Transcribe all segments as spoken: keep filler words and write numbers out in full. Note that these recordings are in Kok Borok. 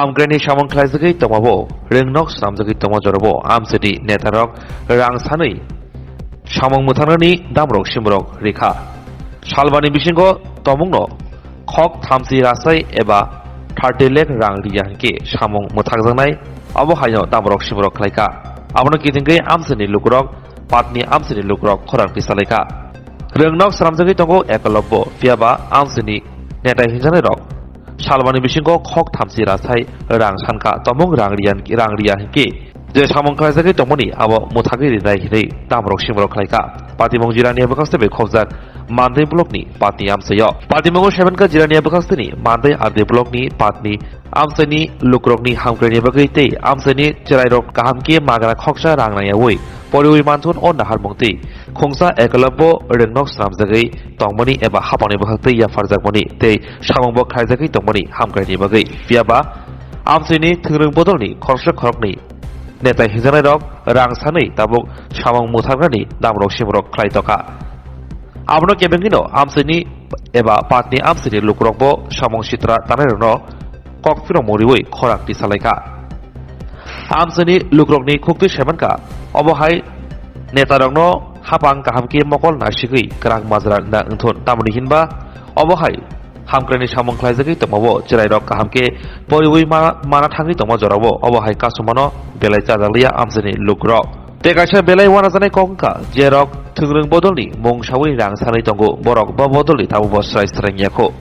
Hamkraini samung khlaijagwi tongmabo, rwngnok swnamjagwi tongma jorabo amchaini netarok rang sanwi samung mwthangnani damrok simrok rikha. Salbani bisingo tomungno khok thamchi rasai eba thirty lakh rang riya hinkhe samung mwthakjaknai, abo haino damrok simrok khlaikha. Abono kitingwi amchaini lukurok, patni amchaini lukurok khorang tisalaikha. Rwngnok swnamjagwi tongo Ekolobbo, phiyaba amchaini neta hinjaknairok salbani bisingo khok thamchi rasai rang sankha, tomung rang riya, rang riya hinkhe je samung khlaijagwi tongmani abo mwthagwi rinai hinwi damrok simrok khlaikha. Patimung Jirania bwkhakste bai khobjak Mandai blockni patni amchaio. Patimungo seven ka Jirania bwkhaksteni Mandai R D blockni patni amchaini lukurokni hamkraini bagwi tei amchaini chwrairok kaham khe magra khoksa rang naiyaui poriui manthun o naharmung tei khungsa Ekolobbo rwngnok swnamjagwi tongmani eba hapangni bwkhak tei yapharjakmani tei samungbo khlaijagwi tongmani hamkraini bagwi. Phiyaba amchaini thwngrwng bodolni khoroksa khoroknwi neta hinjaknairok rang sanwi tabuk samung mwtharnani damrok simrok khlai tongkha. Abono kebengwino amchaini eba patni amchaini lukurokbo samung sitra tanairokno kok phirokmung riui khorang tisalaikha. Amchaini lukurokni khuktwi saimankha, obo hai netarokno hapang kaham khe mokol nasigwi kwrak majra wngna wngthun, tamoni hinba obo hai hamkraini samung khlaijagwi tongmabo chwrairok kaham khe poriui ma-, mana thangwi tongma jorao obo hai kasumano belai chajakliya amchaini lukurok. Tei kaisa belai uanajaknai kok wngkha, jerok thwngrwng bodolni mung saui rang sanwi tongo, borok bo bodolni tabukbo srai srai wngya kho.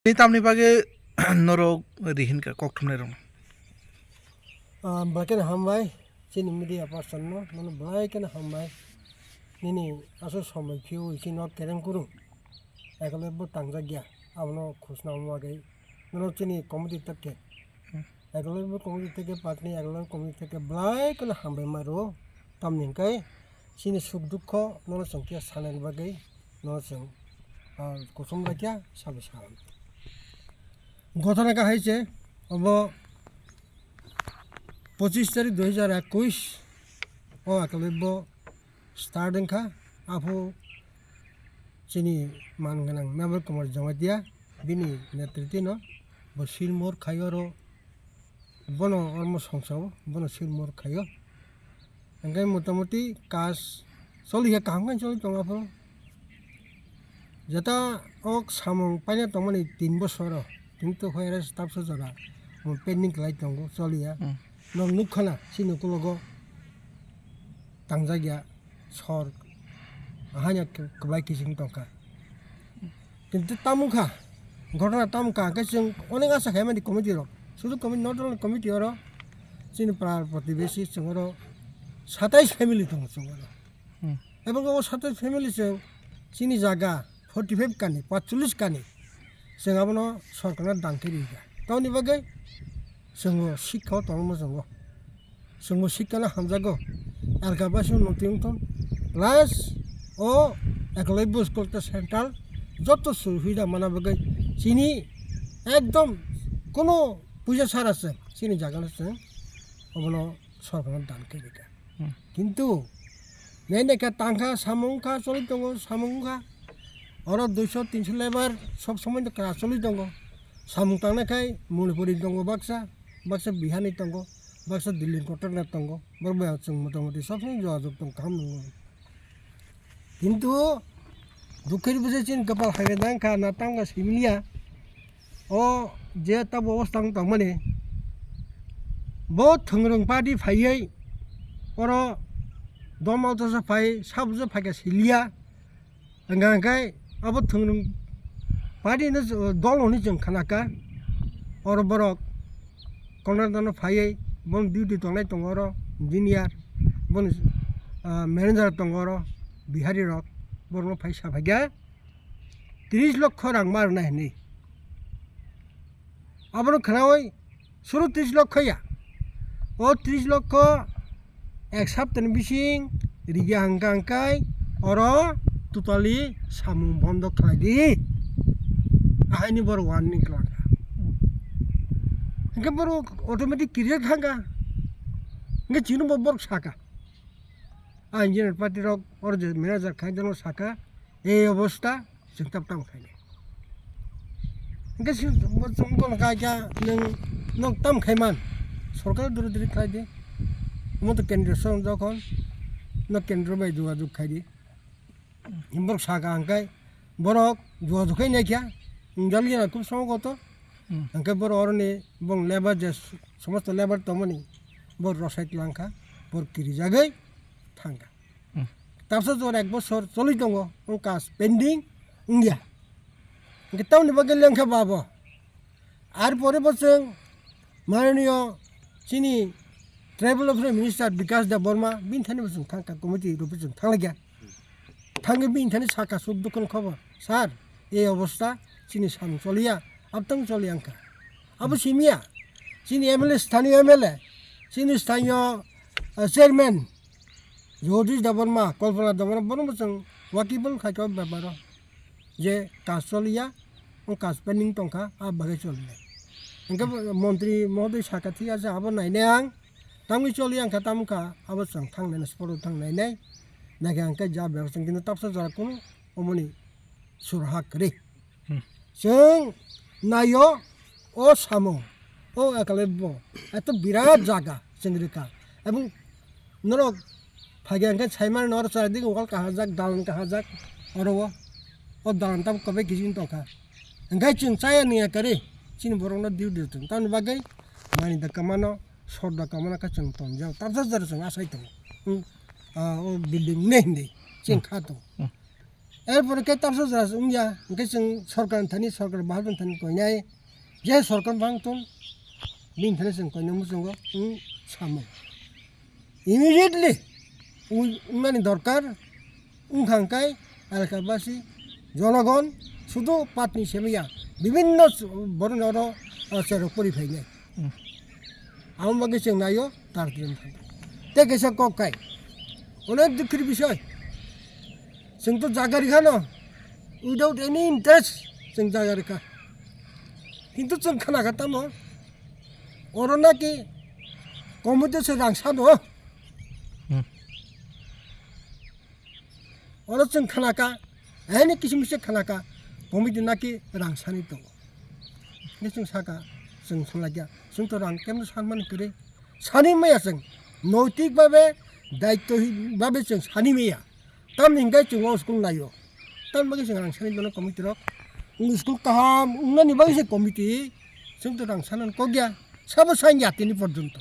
Tei tamni bagwi norok ri hinkha kok thumnairokno? Ah, belai kheno hambai, chini media person no, nono belai kheno hambai. Nini aswk somoi phiywi chini no kereng kuru. Ekolobbo tangjak ya, abono khusna wngma bagwi. Nono chini committee tokhe. Hmm. Ekolobbo committee tokhe, patni Ekolobbo committee tokhe belai kheno hambai ma rwo. Tamni hwnkhe chini suk dukho nono chwng khe sanani bagwi nono chwng, ah, kuchum laikha sabai salam. Ghotona khe hai se, obo pochis tarik dui hajar ekush o Ekolobbo start wngkha, aphu chini man gwnang Nabar Kumar Jamatia bini netritwino bo silmor khai oro bono ormo songsao, bono silmor khaio. Hingke motamuti kaj choli khe kaham khe choli tongo aphuru. Jeta o samung paina tongmani tin bosoro, tin to hoi res tapso jora, mo pending khlai tongo, choliya. Hmm. Nok nukha na, chini ukulogo tangjak ya sor, ahanya kwbai kising tongkha. Kintu tamo kha, ghotona tamo kha, hingke chwng onek asa khaimani committee rok, sudu committee, not only committee oro, chini para protibesi chwng oro satais family tongo chwng oro. Hmm. Ebong o satais family chwng chini jaga forty five kani, paanchchollish kani, chwng abono sorkarno dan khe rikha. Tamoni bagwi chwng o sikha o tongma chwng o. Chwngbo sikana hamjago. Elka baising notwi wngthon. Plus o Ekolobbo school tei central joto suhida mana bagwi chini ekdom kono puisa sara se chini jagano se obono sorkarno dan khe rikha. Hmm. Kintu nai nai khe tangkha samung kha choli tongo samung kha. Oro duiso tinso lebar sob somoi no kra choli tongo. Samung tangnai khai Manipuri tongo baksa, baksa Bihani tongo. Baksa Delhi kotor na tongo, borok bai ang chwng motamuti sob somoi jogajog tong kaham nwngo. Kintu dukhir bwsai chini kapal hai bai dang kha na tang kha similiya. O je tabo obostha wng tongmani, bo thwngrwng party phaiwi oro dol maltosa phai, sabjo phai kha siliya. Hingka hingke abo thwngrwng party no, dol hwnwi chwng khnakha. Oro borok contractor no phaiwi bono duty tongnai tongo oro engineer, bono, ah, manager tongo oro Bihari rok, borokno phai saphaikha tris lokho rang ma rwnai hwnwi. Abono khnaui suru tris lokho ya. O tris lokho ek saptani bising rigya hangka hangkai oro totally samung bondo khlai di. Ahaini borok warning khlai kha. Hingke borok automatic kirijak thangkha. Hingke chini bo borok saka. A engineer party rok oro je manager khai jano saka. Ei obostha. Chwng tamo tamo khainai. Hingke chwng, chwng bono kha kha nwng Nok tam khaiman, sorkar duri duri khlai di. Omo to kendro song jokhon, nok kendro bai jogajog khai di. Borok saka hwnkhe borok jogajog khai naikha, jali jana khub somo kotor. Hmm. Hwnkhe borok oroni bong lebar je somosto lebar tongmani, borok rosai twlangkha, borok kirijagwi thangkha. Hmm. Tabsa jora ek bosor choli tongo, o kaj pending wngya. Hwnkhe tamoni bagwi lengkha ba bo? Ar pore bo chwng mananiyo chini Tribal Affairs Minister Bikash Debbarma bini thani bo chwng thangkha, committee rwphi chwng thanglaikha. Thangwi bini thani sakha suk dukho ni khobor, "Sir, ei obostha chini samung choliya, abtang choliya wngkha." Abo simiya, chini M L A, sthaniyo M L A, chini sthaniyo, ah, chairman, Jagadish Debbarma, Kalpana Debbarma, bono bo chwng wakibul khaikha o beparo. Je kaj choliya, o kaj pending tongkha, a bagwi choliya. Hwnkhe bo montri mohodoi sakha, "Thik ache, abo nainai ang, tamwi choliya wngkha, tamo wngkha, abo chwng thang nainai, spot o thang nainai." Naikha hwnkhe ja bebostha, kintu tabsa jora kunu omoni surha kwrwi. Hmm. Chwng naio, o samung, o ekale bo, eto birat jaga chwng rwkha. Ebong norok phaikha hwnkhe saimano norok chwraidi wall kahajak, dalan kahajak, oro o, o dalan tamo kwbui kiching tongkha. Hwnkhe chwng chaya nungya kwrwi, chini borokno diu diu tong. Tamoni bagwi mani da kwmano, sor da kwmano khe chwng tonjak. Tabsa jora chwng achai tongo. Hmm. Ah, o building ne hindi, chwng Hmm. kha tongo. Hmm. Erpore khe tabsa jora wngya, hwnkhe chwng sorkar ni thani, sorkar bahadur ni thani koinai, je sorkar bang tong, bini thani chwng koinai muchungo wng samung. Immediately, wng-, wngnani dorkar, wngkha hwnkhe elakabasi, jonogon, sudu patni semiya, bibinno boroni oro, ah, cherok pori phainai. Hmm. Amo bagwi chwng naio, tar trim thang. Tei kaisa kok kai. Onek dukhir bisoi. Chwng to jaga rikha no. Without any interest chwng jaga rikha. Kintu chwng khna kha tamo. Oro naki committee se rang sano. Hmm. Oro chwng khna kha, haini kisu misa khna kha, committee naki rang sani tongo. Hwnkhe chwng saka, chwng swnglaikha, chwng to rang kemno sanmani kwrwi. Sani maya chwng, noitik babe, daitto hi-, babe chwng sani maya. Tamni hwnkhe chwng o school naio. Tamni bagwi chwng rang sani tono committee rok. School kaham wngnani bagwi se committee, chwng to rang sanani kok ya. Sabo sanya tini porjonto.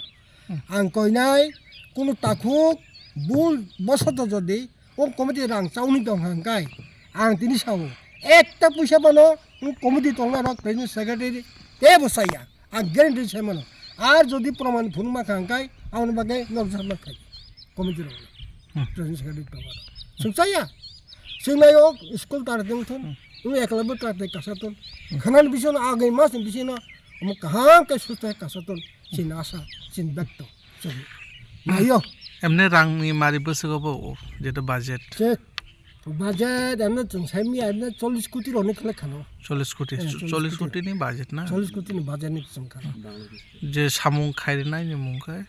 Hmm. Ang koinai, kunu takhuk, bul, bosoto jodi, o committee rang chauni tong hwnkhe, ang tini sao, ekta puisa phano o committee tongnai rok president secretary teibo chaya, ang guarantee sai mano. Ar jodi proman phunuk ma kha hwnkhe, aboni bagwi nok jat ma khai committee rok Hmm. president secretary tongma rok. Chwng chaya, chwng nai o school tar tong thun, Hmm. o ekla bo tar tei kasa thun. Hmm. Khanani bisino agwi mas ni bisino omo kaham khe susta kasa thun. Chini asa, chini bekto, chini naio. Emne rangni mari bwswk obo, o, jeto budget? Che, budget, emne chwng saimya, emne chollish koti rokni khlai khano. Chollish koti, Eh, chollish chollish koti. Koti ni budget na? Chollish koti ni budget ni chwng khano. Je samung khairinaini mung khe?